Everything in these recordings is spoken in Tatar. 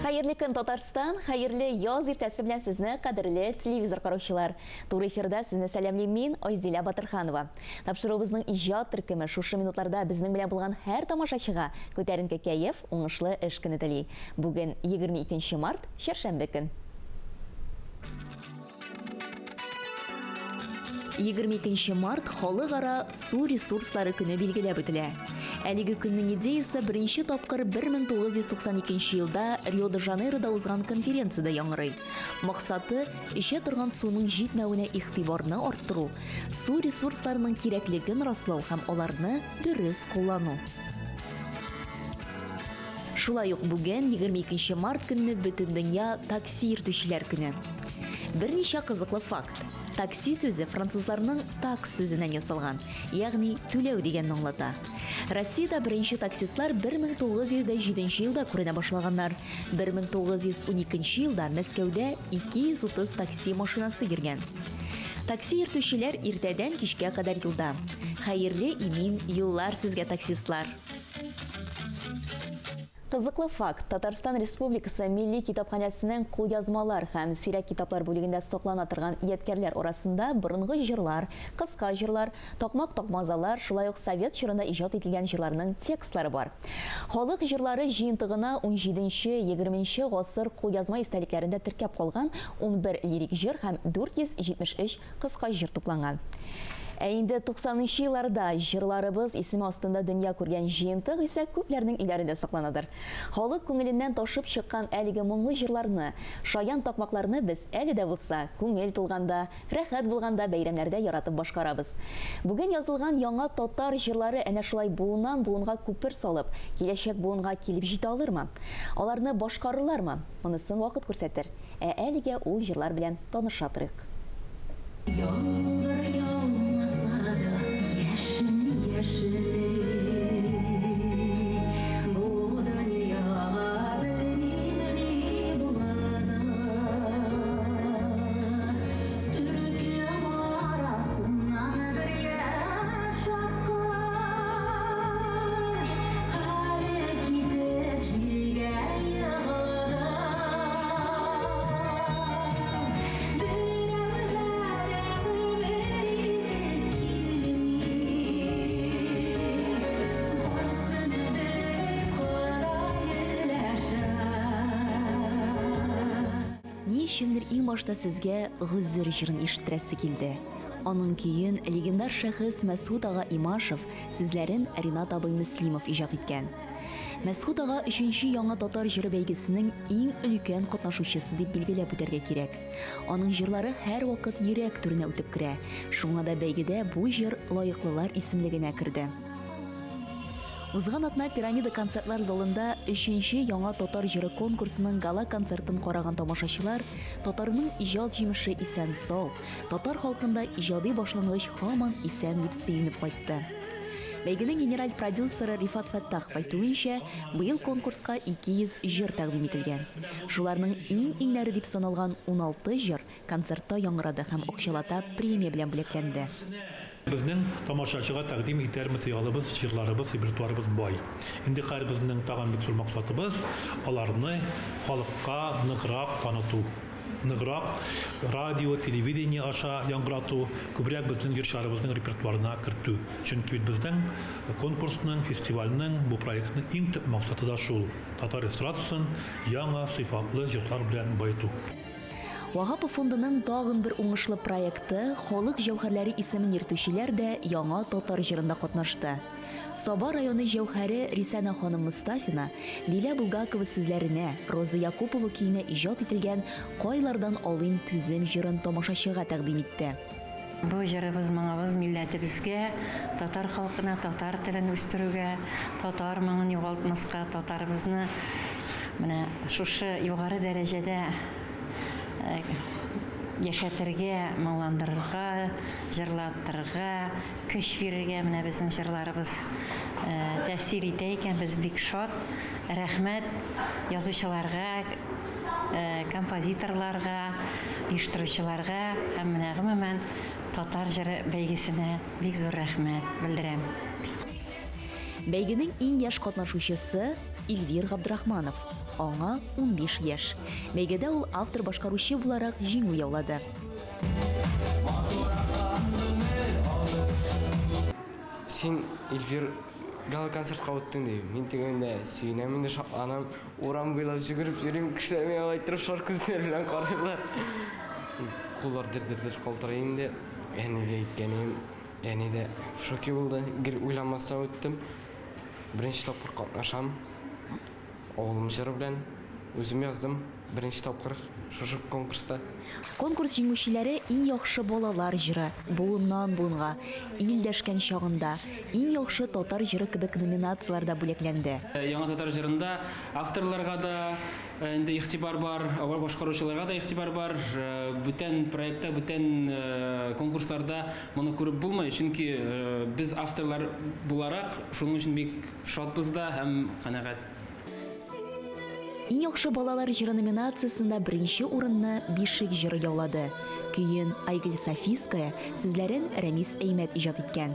Хәерле көн, Татарстан! Хәерле яз иртәсе белән сезне, кадерле телевизор караучылар! Туры эфирда сезне сәламлим мин, Айзилә Батырханова. Тапшыруыбызның иҗат төркеме шушы минутларда безнең белән булган һәр тамашачыга күтәренке кәеф, уңышлы эш көне тели. Бүген 22 нче март, чәршәмбе көн. 22 март Халыкара су ресурслары көне билгеләп үтелә. Әлеге көннең идеясе беренче тапкыр 1992 елда Рио-де-Жанейрода узган конференциядә яңгырый. Максаты, эчә торган суның җитмәвенә игътибарны арттыру, су ресурсларының кирәклеген раслау һәм аларны дөрес куллану. Шулай ук бүген, 22 март көнне Бөтендөнья такси йөртүчеләр көне. Берничә кызыклы факт. Такси сүзе французларның такс сүзеннән ясалган, ягъни түләү дигәнне аңлата. Россиядә беренче таксистлар 1907 елда күренә башлаганнар. 1912 елда Мәскәүдә 230 такси машинасы йөргән. Такси йөртүчеләр иртәдән кичкә кадәр юлда. Хәерле, имин юллар сезгә, таксистлар! Кызыклы факт, Татарстан Республикасы Милли китапханәсенең кулъязмалар һәм сирәк китаплар бүлегендә саклана торган ядкәрләр арасында борынгы җырлар, кыска җырлар, такмак-такмазалар, шулай ук совет чорында иҗат ителгән җырларның текстлары бар. Халык җырлары җыентыгына унҗиденче, егерменче гасыр кулъязма истәлекләрендә теркәп калган 11 лирик җыр һәм 473 Кыска җыр тупланган. Ә инде 90 нчы елларда Җырларыбыз исеме астында дөнья күргән җыентык исә күпләрнең өйләрендә сакланадыр. Халык күңеленнән ташып чыккан әлеге моңлы җырларны, шаян такмакларны без әле дә булса, күңел тулганда, рәхәт булганда бәйрәмнәрдә яратып башкарабыз. Бүген язылган яңа татар җырлары әнә шулай буыннан-буынга күпер салып, киләчәк буынга килеп җитә алырмы? Аларны башкарырлармы? Монысын вакыт күрсәтер. Ә әлегә ул җырлар белән таныша торыйк. Яңгыр яумаса да, яшен яшьли. Бу дөньяга белмим ни буладыр. Төркем арасыннан бер яшь аккош, Хәле китеп җиргә егылды. Ни өчендер иң башта сезгә Гозер җырын ишеттерәсе килде. Аның көен легендар шәхес Мәсгут ага Имашев, сүзләрен Ринат абый Мөслимов иҗат иткән. Мәсгут ага өченче Яңа татар җыры бәйгесенең иң өлкән катнашучысы дип билгеләп үтәргә кирәк. Аның җырлары һәрвакыт йөрәк түренә үтеп керә, шуңа да бәйгедә бу җыр лаеклылар исемлегенә керде. Узган атна Пирамида концертлар залында өченче Яңа татар җыры конкурсының гала-концертын караган тамашачылар татарның иҗат җимеше исән-сау, татар халкында иҗади башлангыч һаман исән дип сөенеп кайтты. Бәйгенең генераль продюсеры Рифат Фәттахов әйтүенчә, быел конкурска 200 җыр тәкъдим ителгән. Шуларның иң-иңнәре дип саналган 16 җыр концертта яңгырады һәм акчалата премия белән бүләкләнде. Безнең тамашачыга тәкъдим итәр материалыбыз, җырларыбыз, репертуарыбыз бай. Инде хәзер безнең тагын бик зур максатыбыз, аларны халыкка ныграк таныту. Ныграк радио, телевидение аша яңгырату, күбрәк безнең җырчыларыбызның репертуарына кертү. Чөнки бит безнең конкурсның, фестивальнең, бу проектның иң төп максаты да шул, татар эстрадасын яңа сыйфатлы җырлар белән баету. Ваһапов фондының тагын бер уңышлы проекты, Халык җәүһәрләре исемен йөртүчеләр дә яңа татар җырында катнашты. Саба районы җәүһәре Рисәнә ханым Мостафина Дилә Булгакова сүзләренә, Роза Якупова көенә иҗат ителгән Кайлардан алыйм түзем җырын тамашачыга тәкъдим итте. Бу җырыбыз, моңыбыз милләтебезгә, татар халкына, татар телен үстерүгә, татар моңын югалтмаска, татарыбызны менә шушы югары дәрәҗәдә яшәтергә, моңландырырга, җырлатырга, көч бирергә менә безнең җырларыбыз тәэсир итә икән, без бик шат. Рәхмәт язучыларга, композиторларга, оештыручыларга һәм менә гомумән татар җыры бәйгесенә бик зур рәхмәт белдерәм. Бәйгенең иң яшь катнашучысы, Эльвир Габдрахманов. Аңа 15 яшь. Бәйгедә ул автор-башкаручы буларак җиңү яулады. Син, Эльвир, гала-концертка үттең, ди. Мин тегендә сөенәм инде, шатланам. Урам буйлап йөгереп йөрим, кешеләр миңа алай торып шар күзләре белән карыйлар. Куллар дер-дер-дер калтырый инде. Әнигә әйткәнем, әни дә в шоке булды. Гел уйламастан үттем. Беренче тапкыр катнашам. Авылым җыры белән үзем яздым. Беренче тапкыр шушы конкурста. Конкурс җиңүчеләре Иң яхшы балалар җыры, Буыннан буынга, Ил дәшкән чагында, Иң яхшы татар җыры кебек номинацияләрдә бүләкләнде. Яңа татар җырында авторларга да инде игътибар бар, башкаручыларга да игътибар бар. Бүтән проектта, бүтән конкурсларда моны күреп булмый, чөнки без авторлар буларак шуның өчен бик шатбыз да һәм канәгать. Иң яхшы балалар җыры номинациясендә беренче урынны Бишек җыры яулады. Көен Айгөл Софийская, сүзләрен Рәмис Әймәт иҗат иткән.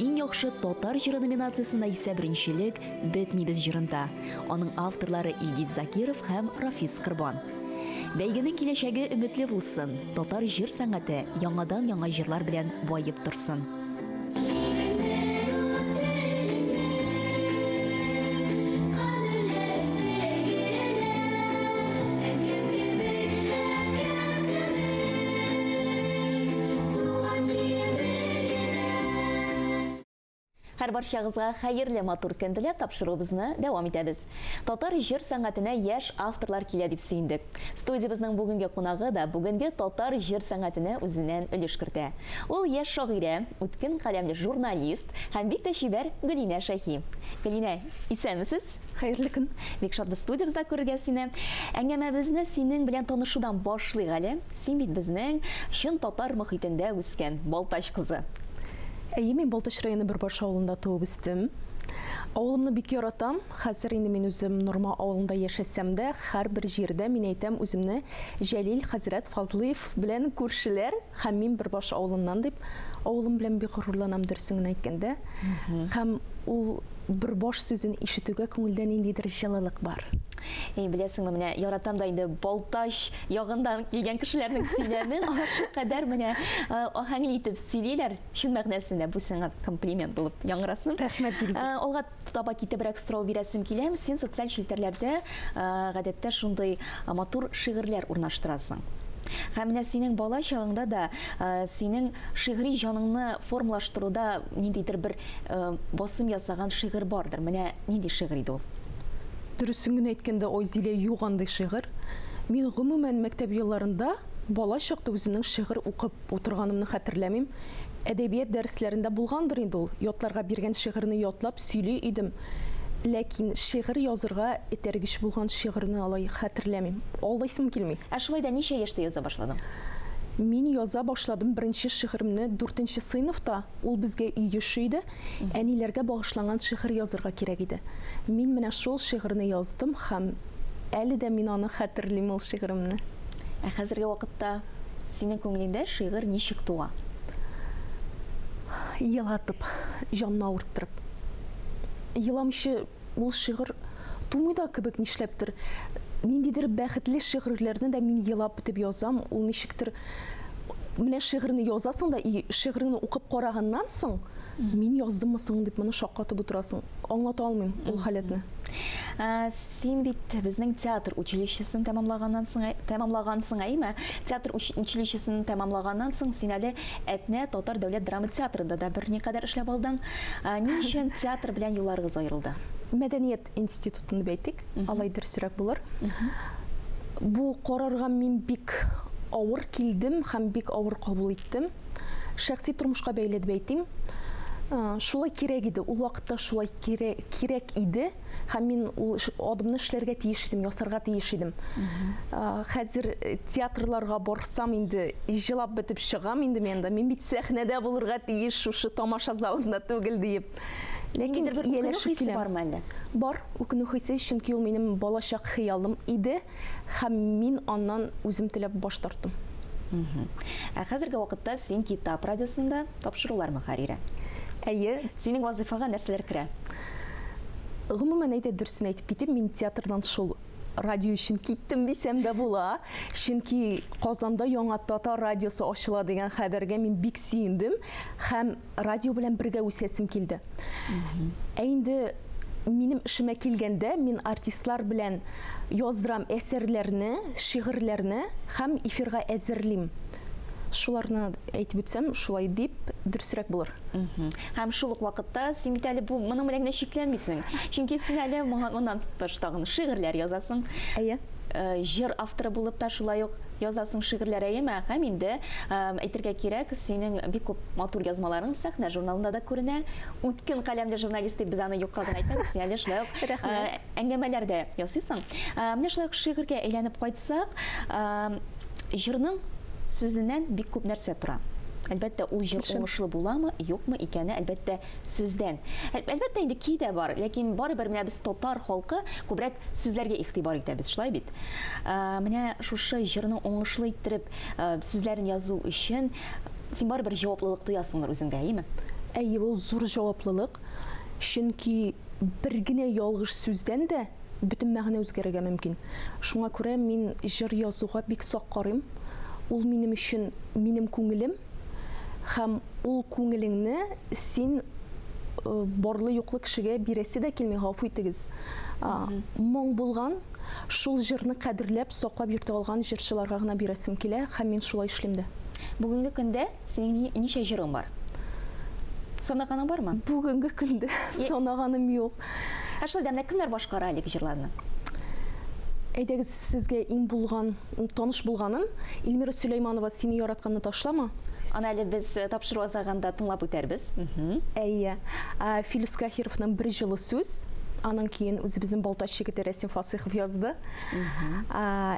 Иң яхшы татар җыры номинациясендә исә беренчелек Бетмибез җырында. Аның авторлары Илгиз Закиров һәм Рафис Корбан. Бәйгенең киләчәге өметле булсын, татар җыр сәнгате яңадан-яңа җырлар белән баеп торсын. Һәрбарчагызга хәерле матур көн теләп тапшыруыбызны дәвам итәбез. Татар җыр сәнгатенә яшь авторлар килә дип сөендек. Студиябезнең бүгенге кунагы да бүгенге татар җыр сәнгатенә үзеннән өлеш кертә. Ул яшь шагыйрә, үткен каләмле журналист һәм бик тә чибәр Гөлинә Шәйхи. Гөлинә, исәнмесез? Хәерле көн. Бик шатбыз студиябездә күрергә сине. Әңгәмәбезне синең белән танышудан башлыйк әле. Син бит безнең чын татар мохитендә үскән Балтач кызы. Әйе, мин Балтач районы Бөрбаш авылында туып үстем. Авылымны бик яратам. Хәзер инде мин үзем Норма авылында яшәсәм дә, һәрбер җирдә мин әйтәм үземне Җәлил хәзрәт Фазлыев белән күршеләр һәм мин Бөрбаш авылыннан дип, авылым белән бик горурланам, дөресен генә әйткәндә. Һәм ул Бөрбаш сүзен ишетүгә күңелдә ниндидер җылылык бар. Әй, беләсеңме, менә яратам да инде Балтач ягыннан килгән кешеләрнең сөйләмен, алар шулкадәр менә аһәңле итеп сөйлиләр, чын мәгънәсендә бу сиңа комплимент булып яңгырасын. Рәхмәт, бик зур. Алга таба китебрәк сорау бирәсем килә. Син социаль челтәрләрдә гадәттә шундый матур шигырьләр урнаштырасың. Һәм менә синең бала чагыңда да синең шигъри җаныңны формалаштыруда ниндидер бер басым ясаган шигырь бардыр. Менә нинди шигырь иде ул? Дөресен генә әйткәндә, Айзилә, юк андый шигырь. Мин гомумән мәктәп елларында бала чакта үземнең шигырь укып утырганымны хәтерләмим. Әдәбият дәресләрендә булгандыр инде ул, ятларга биргән шигырьне ятлап сөйли идем. Ләкин шигырь язырга этәргеч булган шигырьне алай хәтерләмим. Алдыйсым килми. Ә шулай да ничә яшьтә яза башладың? Мин яза башладым беренче шигыремне дүртенче сыйныфта. Ул безгә өй эше иде. Әниләргә багышланган шигырь язырга кирәк иде. Мин менә шул шигырьне яздым һәм әле дә мин аны хәтерлим ул шигыремне. Ә хәзерге вакытта синең күңелеңдә шигырь ничек туа? Елатып, җанны авырттырып. Еламыйча ул шигырь тумый да кебек нишләптер. Ниндидер бәхетле шигырьләрне дә мин елап бетеп язам. Ул ничектер менә шигырьне язасың да, и шигыреңне укып караганнан соң, мин яздыммы соң дип моны шаккатып утырасың. Аңлата алмыйм ул халәтне. Син бит безнең театр училищесын тәмамлаганнан соң, тәмамлагансың, әйме? Театр училищесын тәмамлаганнан соң син әле Әтнә татар дәүләт драма театрында да берникадәр эшләп алдың. Ни өчен театр белән юлларыгыз аерылды? Мәдәният институтын дип әйтик, алай дөресрәк булыр. Бу карарга мин бик авыр килдем һәм бик авыр кабул иттем. Шәхси тормышка бәйле дип әйтим. Шулай кирәк иде, ул вакытта шулай кирәк иде һәм мин ул адымны эшләргә тиеш идем, ясарга тиеш идем. Хәзер э, театрларга барсам инде җылап бетеп чыгам инде мин анда. Мин бит сәхнәдә булырга тиеш, шушы тамаша залында түгел диеп. Ләкин бер үкенү хисе бармы әллә? Бар, үкенү хисе, чөнки ул минем балачак хыялым иде һәм мин аннан үзем теләп баш тарттым. Ә хәзерге вакытта син Китап радиосында тапшырулар мөхәррире. Әйе. Синең вазыйфага нәрсәләр керә? Гомумән, әйдә дөресен әйтеп китим, мин театрдан шул. радио өчен киттем дисәм дә була. Чөнки Казанда яңа татар радиосы ачыла дигән хәбәргә мин бик сөендем һәм радио белән бергә үсәсем килде. Ә инде минем эшемә килгәндә, мин артистлар белән яздырам әсәрләрне, шигырьләрне һәм эфирга әзерлим. Шуларны әйтеп үтсәм, шулай дип дөресрәк булыр. Һәм шул ук вакытта син бит әле бу моның белән генә чикләнмисең. Чөнки син әле моннан тыш тагын шигырьләр язасың. Әйе. Җыр авторы булып та шулай ук язасың шигырьләр, әйеме? Һәм инде әйтергә кирәк, синең бик күп матур язмаларың Сәхнә журналында да күренә. Үткен каләмле журналист дип без аны юкка гына әйтмәбез. Син әле шулай ук әңгәмәләр дә ясыйсың. Менә шулай ук шигырьгә әйләнеп кайтсак, җырның сүзеннән бик күп нәрсә тора. Әлбәттә, ул җыр уңышлы буламы, юкмы икәне, әлбәттә, сүздән. Әлбәттә, инде көй дә бар, ләкин барыбер менә без татар халкы күбрәк сүзләргә игътибар итәбез, шулай бит? Менә шушы җырны уңышлы иттереп, сүзләрен язу өчен син барыбер җаваплылык тоясыңдыр үзеңдә, әйеме? Әйе, ул зур җаваплылык. Чөнки бер генә ялгыш сүздән дә бөтен мәгънә үзгәрергә мөмкин. Шуңа күрә мин җыр язуга бик сак карыйм. Ул минем өчен минем күңелем һәм ул күңелеңне син барлы-юклы кешегә бирәсе дә килми, гафу итегез. Моң булган, шул җырны кадерләп, саклап йөртә алган җырчыларга гына бирәсем килә һәм мин шулай эшлим дә. Бүгенге көндә Синең ничә җырың бар? Санаганың бармы? Бүгенге көндә санаганым юк. Ә шулай да менә кемнәр башкара әлеге җырларны? Әйдәгез, сезгә иң булган, таныш булганын, Эльмира Сөләйманова Сине яратканны ташлама. Аны әле без э, тапшыру азагында тыңлап үтәрбез. Әйе. Филүс Каһировның Бер җылы сүз. Аның көен үзебезнең Балтач егете Рәсим Фасыйхов язды.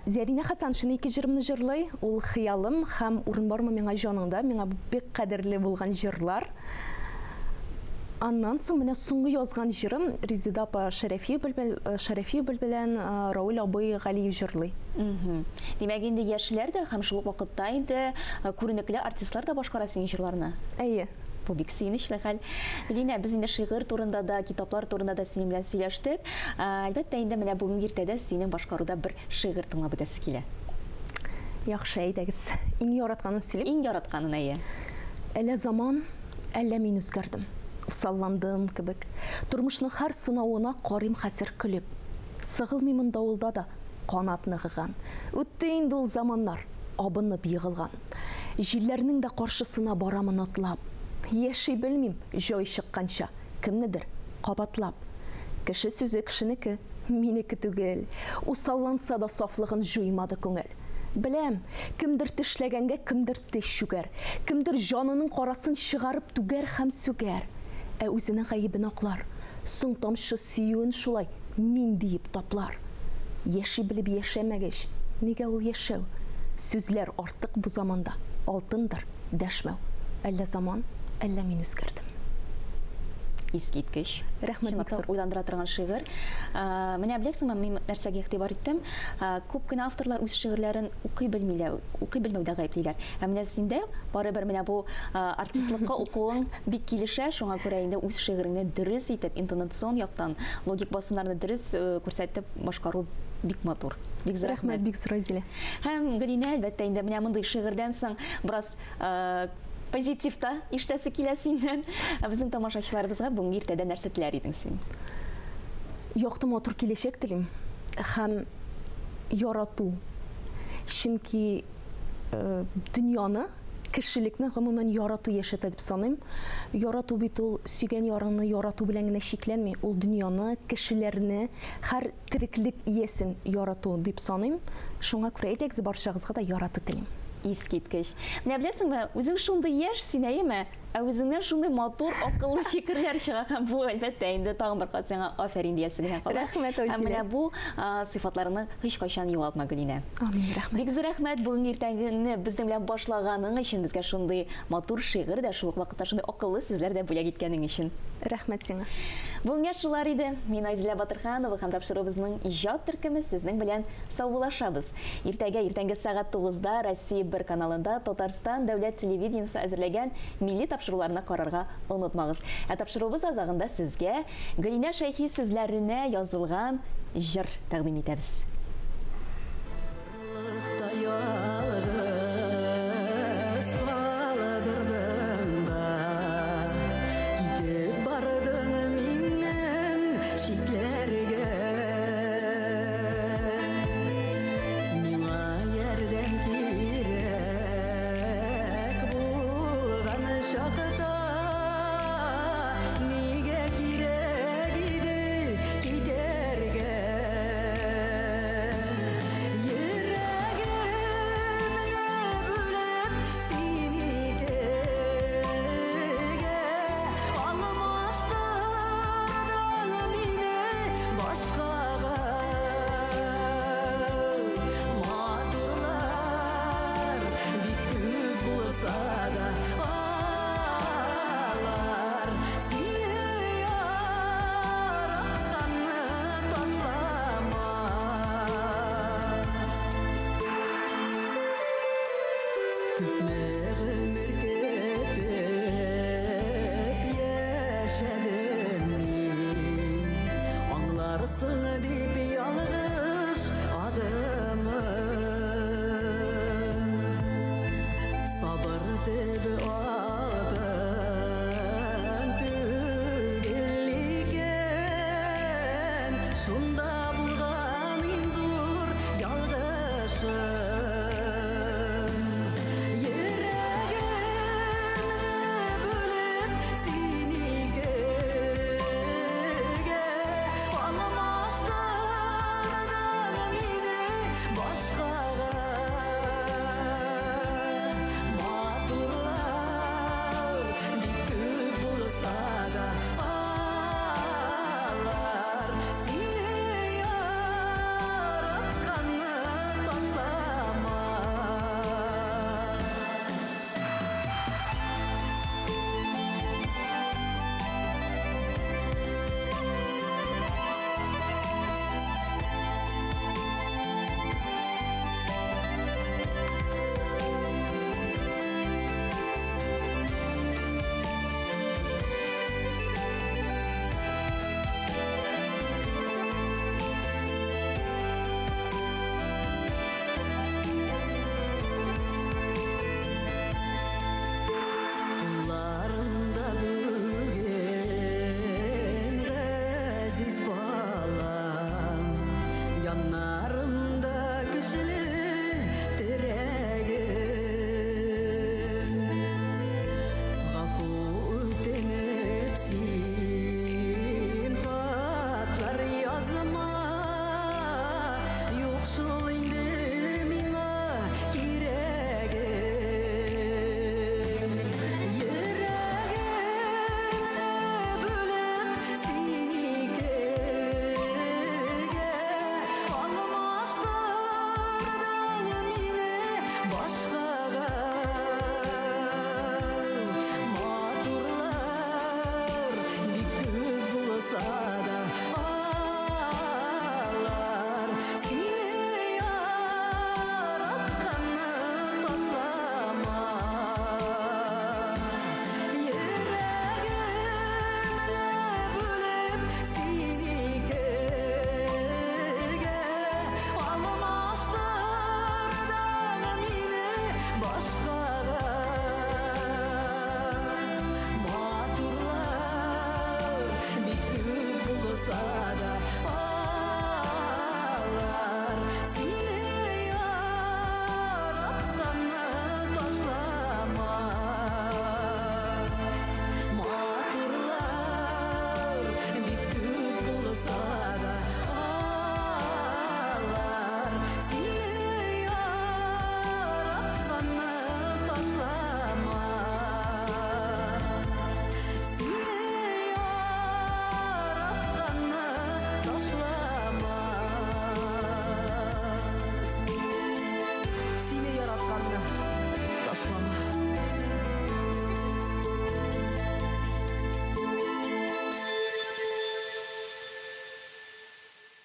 Зәринә Хәсәншина ике җырымны җырлый. Ул Хыялым һәм Урын бармы миңа җаныңда. Миңа бик кадерле булган җырлар. Аннан соң менә соңгы язган җырым Резеда апа Шәрәфиева Шәрәфиева белән Рауил абый Галиев җырлый. Димәк, инде яшьләр дә һәм шул ук вакытта инде күренекле артистлар да башкара синең җырларны. Әйе. Бу бик сөенечле хәл. Лилинә, без инде шигырь турында да, китаплар турында да синең белән сөйләштек. Әлбәттә инде менә бүгенге иртәдә синең башкаруда бер шигырь тыңлап үтәсе килә. Яхшы, әйдәгез. Иң яратканын сөйлим. Иң яратканын, әйе. Әллә заман, әллә мин үзгәрдем. Усалландым кебек. Тормышның һәр сынавына карыйм хәзер көлеп. Сыгылмыймын давылда да канат ныгыган. Үтте инде ул заманнар, абынып егылган. Җилләрнең дә каршысына барамын атлап. Яши белмим, җай чыкканча, кемнедер кабатлап. Кеше сүзе кешенеке, минеке түгел. Усалланса да сафлыгын җуймады күңел. Беләм, кемдер тешләгәнгә кемдер теш чүгәр. Кемдер җанының карасын чыгарып түгәр һәм сүгәр. Ә үзенең гаебен аклар. Соң тамчы сөюен шулай мин диеп таплар. Яши белеп яшәмәгәч, нигә ул яшәү? Сүзләр артык бу заманда, алтындыр дәшмәү. Әллә заман, әллә мин үзгәрдем. Искиткеч. Рәхмәт бик зур. Уйландыра торган шигырь. Менә беләсеңме, мин нәрсәгә игътибар иттем? Күп кенә авторлар үз шигырьләрен укый белмиләр, укый белмәүдә гаеплиләр. Ә менә синдә барыбер менә бу артистлыкка укуың Бик килешә, шуңа күрә инде үз шигыреңне дөрес итеп, интонацион яктан, логик басымнарны дөрес күрсәтеп башкару бик матур. Бик зур рәхмәт. Рәхмәт, бик зур, Айзилә. Һәм Гөлинә, әлбәттә инде, менә мондый шигырьдән соң бераз позитив та ишетәсе килә синнән. Безнең тамашачыларыбызга бүгенге иртәдә нәрсә теләр идең син? Якты матур киләчәк телим һәм ярату. Чөнки дөньяны Кешелекне гомумән ярату яшәтә дип саныйм. Ярату бит ул сөйгән ярыңны ярату белән генә чикләнми, ул дөньяны, кешеләрне, һәр тереклек иясен ярату дип саныйм. Шуңа күрә әйдәгез барчагызга да ярату телим. Искиткеч. Менә беләсеңме, үзең шундый яшь син, әйеме? Ә үзеңнән шундый матур, акыллы фикерләр чыга һәм бу, әлбәттә, инде тагын бер кат сиңа афәрин диясе генә кала. Рәхмәт, Айзилә. Һәм менә бу сыйфатларыңны һичкайчан югалтма, Гөлинә. Амин, рәхмәт. Бик зур рәхмәт бүгенге иртәңне безнең белән башлаганың өчен, безгә шундый матур шигырь дә, шул ук вакытта шундый акыллы сүзләр дә бүләк иткәнең өчен. Рәхмәт сиңа. Бүгенгә шулар иде. Мин Айзилә Батырханова һәм тапшыруыбызның иҗат төркеме сезнең белән саубуллашабыз. Иртәгә иртәнге сәгать тугызда Россия бер каналында Татарстан дәүләт телевидениесе әзерләгән милли тапшыруларны карарга онытмагыз. Ә тапшыруыбыз азагында сезгә Гөлинә Шәйхи сүзләренә язылган җыр тәкъдим итәбез.